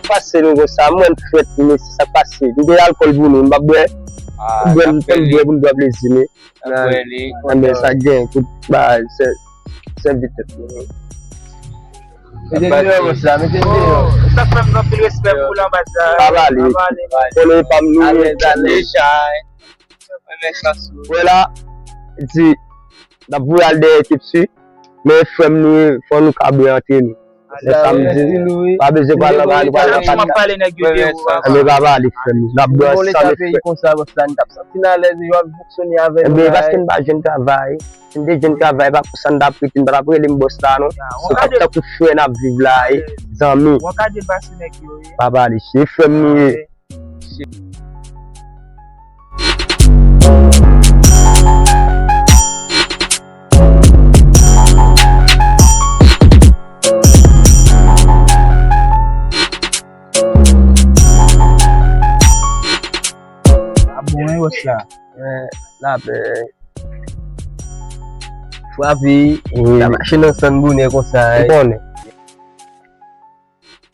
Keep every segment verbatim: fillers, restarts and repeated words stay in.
pase nou konsa, mwen frèt, mesye, sa k pase? M te alkòl pou nou, m p ap bwè. M bwè, m te bwè pou n pran plezi, men. Anben, sa gen, kout bagay, se, se vit. Mete deyò, bòs la, mete deyò. Sa fè m anpil respè pou l anba sa. Pa pale. Konnen pa m nou ye. Alèz, alèz. Wè la, di, n ap voye al dèyè ekip si, men frè m nou ye, fò nou kabre antre nou. Se sa m di nou. Pa bezwen pral nan bagay, nou pral nan pati. Anben, pa pale, frè m. N ap bwè ansanm, frè. Konsa, bòs la, n t ap santi n alèz, yo ap fonksyone avè nou. Enben, paske n pa jwenn travay. Si n te jwenn travay, pa konsa n t ap rete, n pa t ap rele m bòs la, non. Se pa tankou frè n ap viv la, e, zanmi. Pa pale, se frè m nou ye. A bon, wi, bòs la. Lapè. Frape, sa mache nan sann bonè konsa, wi. Ou konnen.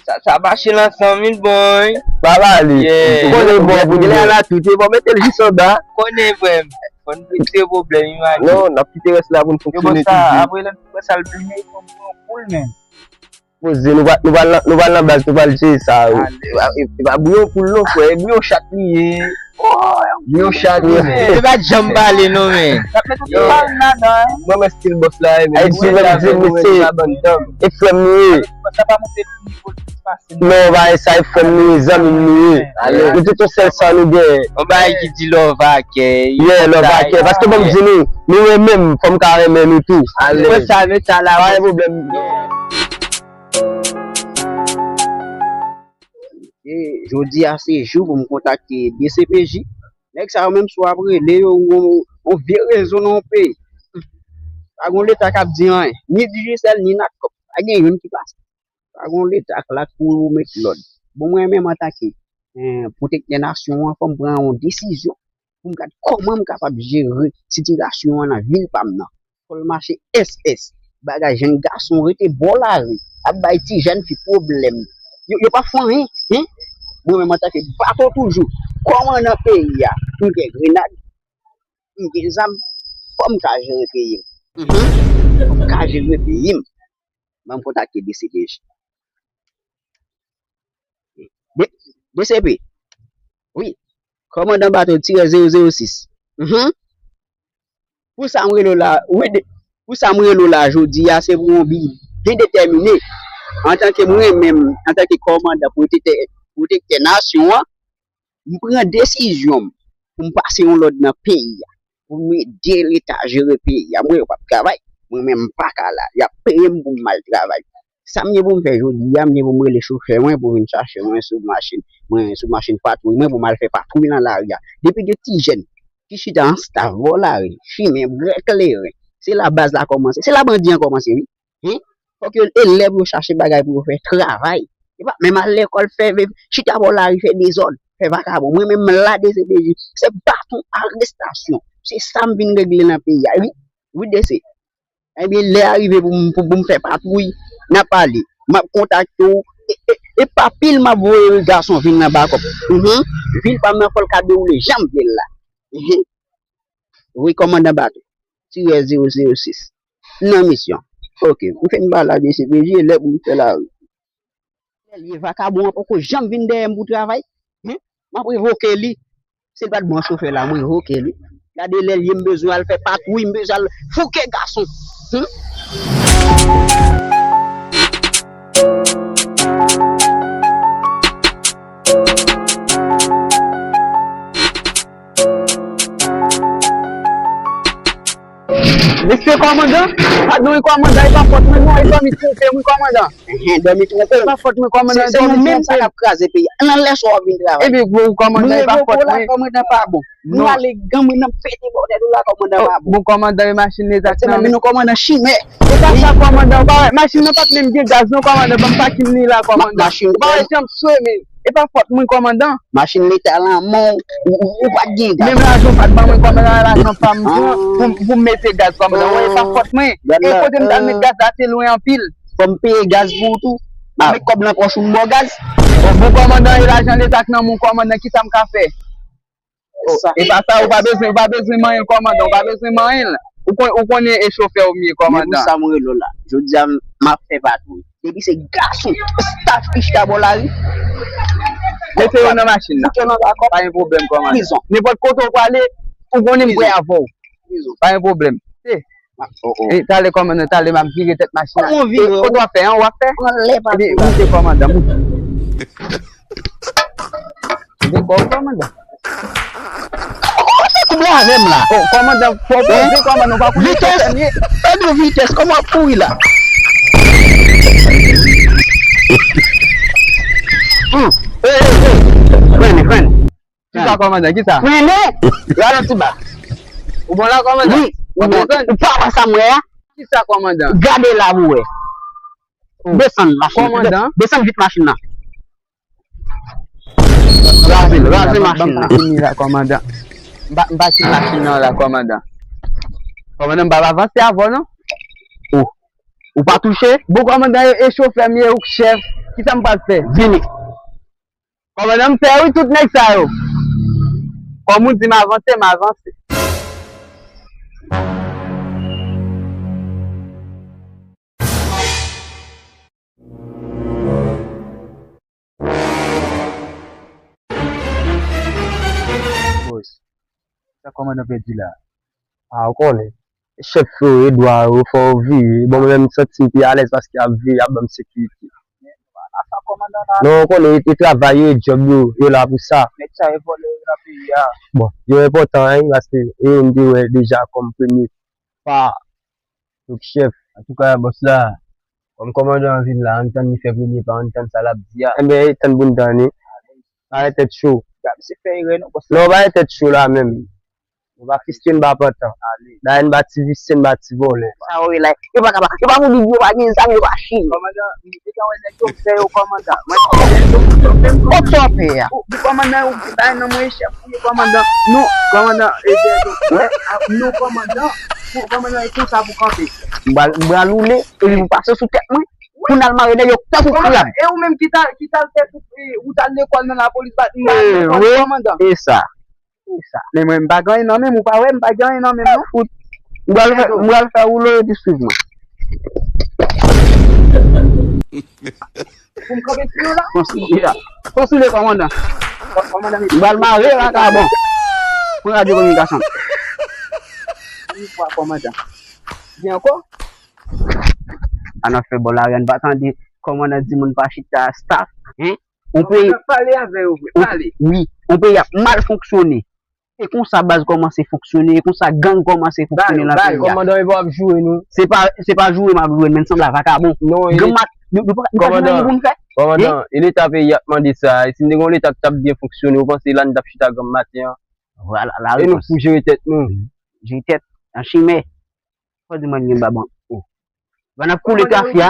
Sa, sa mache nan sann mil bon, wi. Pa pale. Ou konnen bon, pou genlè la tout e bon, mete l jis anba. Konnen, frè m. Fò n fikse pwoblèm, imajine. Non, n ap kite rès la pou n fonksyone toujou. Apre lè n fè sa, l bliye, fò n pran poul, men. Poze, nou pral, nou pral nan, nou pral nan baz, nou pral jere sa, wi. E pa, e pa bouyon poul non, frè, e bouyon chat li ye. Bouyon chat li ye. Li pa t janm pale non, men. Mwen, mwen stil bòs la, e men. E frè m li ye. Non, pa e sa, e frè m li ye, zanmi m li ye. Nou tout yon sèl san nou gen. Yon bagay ki di love akèy. Yeah, love akèy. Paske ban m di nou, nou renmen m, fò m ka renmen nou tou. Alèz. Mwen sa, men sa la. Pa gen pwoblèm. E jodi a se jou pou m kontakte D C P J. Nèg sa yo menm si w ap rele yo, yon, yon vye rezo nan yon peyi. Pa gen leta k ap di anyen. Ni Digicel, ni Natcom. Pa gen youn ki pase. Pa gen leta k la pou yo met lòd. Bon, mwen menm antanke, eh, pwotektè nasyon an, fò m pran yon desizyon pou m gad kòman m kapab jere sitiyasyon an nan vil pa m nan. Fò l mache S S. Bagay jèn gason rete bò lari, ap bay ti jèn fi pwoblèm. Yo, yo p ap fè anyen, hein? Mwen menm antanke bato toujou, kòmandan peyi a, m gen grenad, m gen zam, fò m ka jere peyi m. Mhm. Fò m ka jere peyi m. Ban m kontakte D C P J. D-, D C P. Wi. Kòmandan bato tirè zewo zewo sis. Mhm. Pou sa m rele w la, wi, de-, pou sa m rele w la jodi a, se pou yon bi byen detèmine. Antanke mwen menm, antanke kòmandan pwotektè, pwotektè nasyon an, m pran desizyon m pou m pase yon lòd nan peyi a, pou m ede leta jere peyi a. Mwen, yo p ap travay, mwen menm, m pa ka la. Y ap peye m pou m al travay. Sa m gen pou m fè jodi a, m gen pou m rele chofè mwen pou vin chache mwen sou machin, mwen sou machin patwouy mwen pou m al fè patwouy nan lari a. Depi gen ti jèn ki chita an staf bò lari, fimen, bwè kleren, se la baz la kòmanse, se la bandi an kòmanse, wi. Hein? Fòk yo elèv yo chache bagay pou yo fè, travay. E pa menm al lekòl, fè, fè, chita bò lari, fè dezòd, fè vakabon. Mwen menm, m la D C P J, se baton arestasyon. Se sa m vin regle nan peyi a, wi. Wi, D C. Ebyen, lè a rive pou m, pou, pou m fè patwouy, n a pale. M ap kontakte w. E, e, e pa pil m ap voye gason vin nan bakòp. Mhm. Vil pa m nan fò l ka dewoule jan m vle l la. Mhm. Wi, kòmandan bato. Tirè zewo zewo sis. Nan misyon. Ok. M fin pale ak D C P J, e lè pou m fè lari. Lè l ye vakabon an poko janm vin dèyè m pou travay. Hen? M ap revoke li. Si l pa t bon chofè la, m revoke li. Gade lè l ye, m bezwen al fè patwouy, m bezwen al fouke gason. Hen? Mesye kòmandan, padon wi kòmandan, e pa fòt mwen non, e dòmi twonpe m wi kòmandan. Enhen, dòmi twonpe w. E pa fòt mwen kòmandan, e dòmi twonpe m. Se, se nou menm sa k ap kraze peyi a. Nan lè sa w ap vin travay. Ebyen, bon, kòmandan, e pa fòt mwen. Kòmandan pa bon. Nou ale gang mwen nan pete bòdèl ou la, kòmandan pa bon. Bon, kòmandan, e machin leta k nan men nou, kòmandan chimè. E pa sa, kòmandan, ou pa wè, machin nan pa t menm gen gaz non, kòmandan, ban m paki m li la, kòmandan. Machin ou pa wè jan m swe men. E pa fòt mwen, kòmandan. Machin leta lan men w, ou, ou, ou pa t gen gaz. Menm lajan w pa t ban mwen, kòmandan, lajan pa m pran pou, pou m mete gaz, kòmandan. Ou wè, e pa fòt mwen. E kote m t al met gaz la, se lwen anpil. Fò m peye gaz pou ou tou. Met kòb nan pòch ou, m ba w gaz. Bon, bon, kòmandan, e lajan leta k nan men w, kòmandan, kisa m ka fè? Oh, e pa sa, ou pa bezwen, ou pa bezwen manyen l, kòmandan, ou pa bezwen manyen l. Ou kon-, ou konnen e chofè w m ye, kòmandan. Men pou sa m rele w la. Jodi a, m ap fè patwouy. Depi se gason, staff ki chita bò lari. Mete yo nan machin nan. Fout yo nan zakò. Pa gen pwoblèm, kòmandan. Prizon. Nenpòt kote w prale, ou konnen m prè avè w. Prizon. Pa gen pwoblèm. Se. Oh, oh. E, talè, kòmandan, talè, m ap vire tèt machin nan. Kòman w vire? E, kote w ap fè, an, w ap fè? Epi, moute, kòmandan, moute. Moute kò w, kòmandan. Kòmanse koub la avè m la. Oh, kòmandan, fò w poze, kòmandan, ou pa konnen sa fè m ye. Pèdi vitès, kòman w ap kouri la? Hmm. Hey, hey, hey. Frennen, frennen. Kisa, kòmandan, kisa? Frennen! Ralanti bak. Ou bon la, kòmandan? Wi, ou bon. Ou pa wè sa m wè a? Kisa, kòmandan? Gade la pou wè. Oh. Desann machin. Kòmandan? Desann vit machin nan. Raze l, raze machin nan. Ban m pa fini la, kòmandan. M pa, m pa kite machin nan la, kòmandan. Kòmandan, m p ap avanse avè w, non. Oh. Ou pa touche? Bon, kòmandan, e, e chofè m ye, ou k chèf. Kisa m pral fè? Vini. Kòmandan, m fè wi tout nèg sa yo. Kòm ou di m avanse, m avanse. Bòs, sa kòmandan pèdi la? A, ou konnen. Chèf yo, e dwa yo, fò yo veye. Bon, mwen menm, m santi m pi alèz paske y ap veye, y ap ban m sekirite. Non, ou konnen, e, e travay yo, e djòb yo, yo la pou sa. Nèg sa, e vòlè yo nan peyi a. Bon, yo enpòtan, wi, paske e yo m te wè deja kòm premye pa. Donk, chèf, antouka, bòs la, kòm kòmandan an vin la, ann tann li fè premye pa, ann tann sa l ap di a. Enben, tann pou n tann, wi. Pa gen tèt cho. Gad, misye fè erè non, bòs la. Non, pa gen tèt cho la menm. Nou pa fiske, n pa pantan. Dayè, n pa ti visye, n pa ti vòlè. Sa yo ye la. Yo pa ka pa. Yo pa pou Bib, yo pa gen zam, yo pa chire. Kòmandan, m te ka wè nèg yo, m fè yo kòmandan. Mwen, kot sa w fè a? Ou, ou kòmandan, ou bay nan mwen chèf, ou ye kòmandan. Non, kòmandan, e dèyè do. Wè, a, non, kòmandan. Pou, kòmandan, e konsa pou kanpe. M pral, m pral woule, epi pou pase sou tèt mwen. Pou n al mare nèg yo tankou krab. E ou menm ki ta, ki t al fè tout, e, ou t al lekòl nan lapolis, pa, nan lekòl, kòmandan. E sa. Men mwen, m pa gen anyen nan men m, ou pa wè, m pa gen anyen nan men m, non. Fout. M pral fè, m pral fè woulo epi swiv mwen. Pou m kanpe sou yo la? Konsidere. Konsidere, kòmandan. Kòmandan, m pral mare vakabon. Pran radyo kominikasyon. Yon fwa, kòmandan. Gen ankò? Ann fè bò lari, ann pa tande kòmandan di moun pa chita, staff, hein? Yon peyi, pale avè yo vre, pale. Wi, yon peyi ap mal fonksyone. E konsa baz kòmanse fonksyone, e konsa gang kòmanse fonksyone nan peyi a. Kòmandan, e pa ap joure nou. Se pa, se pa joure m ap joure, men sanble a vakabon. Non, gang mat, nou, nou pa, nou pa gen anyen pou n fè. Kòmandan, e leta peyi ap mande sa, e si n te gen yon leta ki t ap byen fonksyone, ou panse la n t ap chita gang maten an? Vwala, la repons. E nou pou jere tèt nou. Jere tèt, an chimè. Fò di mwen gen baban. Oh. Ban ap koule kafe a.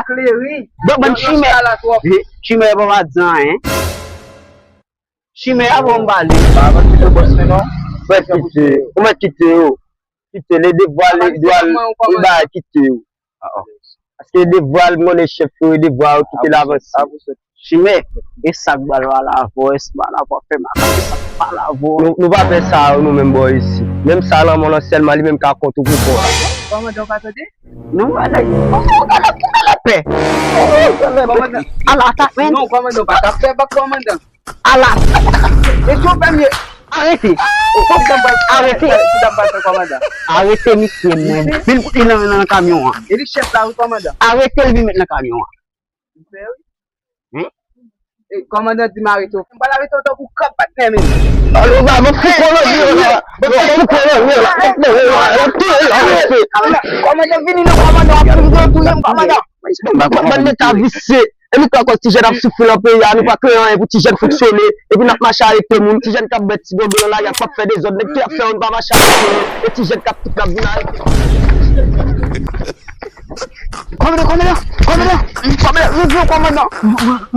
Bon, bann chimè. Chimè pa pa di anyen. Chimè a bon bale. Pa avanse sou bòs mwen non. Frè kite, ou mèt kite yo. Kite le devwa, le dwa, li ba kite yo. Paske devwa l, mwen le chèf yo, devwa yo kite l avanse. Chimè, e sa k ba l la vòs, ba la vòs fè makak, e sa k ba la vòs. Nou, nou pa fè sa yo nou menm bò isi. Menm sa lanmò lan sèlman li menm ka kont ou pou kò a. Kòmandan ou pa tande? Non, ala, kòmandan, ou ka la pè. Kòmandan. Ala atak, men. Non, kòmandan ou pa ka fè bak kòmandan. Ala. E si w fè m ye. Arete. Arete. Arete misye mwen. Vin koute nan, nan kamyon an. E li chèf la wi kòmandan. Arete l vin met nan kamyon an. Kòmandan di m arete w. M pral arete w tankou krab patnè menm. Alo, ba, mwen fou kolonye la. Mwen fou kolonye la. Kòmandan vini non kòmandan, w ap touye m kòmandan. Bann leta visye. E nou kwè ankò ti jèn ap soufri nan peyi a, nou pa kreye anyen pou ti jèn fonksyone, epi n ap mache arete moun, ti jèn k ap bwè ti gonbe nan lari a, k ap fè dezòd, nèg ki ap fè yo n pa mache arete yo, e ti jèn k ap tout k ap vin arete. Kòmandan, kòmandan, kòmandan, kòmandan, leve yo kòmandan.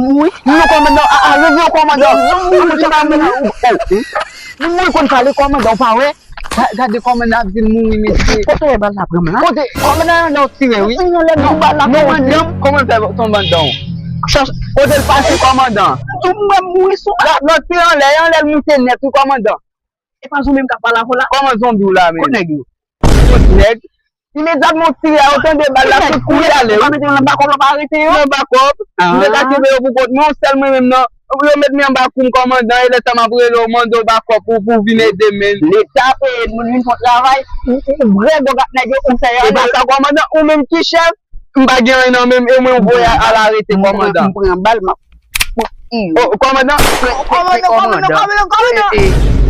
Wi. Non kòmandan, a, a, leve yo kòmandan. Moun mwen konn pale kòmandan, ou pa wè? Ga-, gade kòmandan ap vin mouri, mesye. Kote w wè bal la pran m la? Kote? Kòmandan nan w tire, wi. Tire anlè m, bal la pran m. Non, kòman l fè tonbe anndan w? Kote l pase, kòmandan? Tou mwen mouri sou. Lòt ti anlè, anlè l moute nèt, wi, kòmandan. E pa zonbi m k ap pale avè w la? Kòman zonbi w la menm? Kot nèg yo? Kot nèg? Imedyatman w tire a, ou tande bal la, tout kouri ale, wi. Ou pa mete yo nan bakòp, ou pa arete yo? Nan bakòp. M te ka kenbe yo pou kont mwen, yon sèl mwen menm nan. Yo met mwen anba kou m, kòmandan, e lè sa m ap rele w, mande w bakòp pou, pou w vin ede m, men. Leta peye moun vin fè travay, ou, ou, ou grèg ak nèg yo, ou fè yo. E pa sa, kòmandan, ou menm ki chèf, m pa gen anyen nan men m, e mwen ou voye al arete, kòmandan. M pran bal, m ap. Oh, kòmandan. Kòmandan, kòmandan, kòmandan, kòmandan.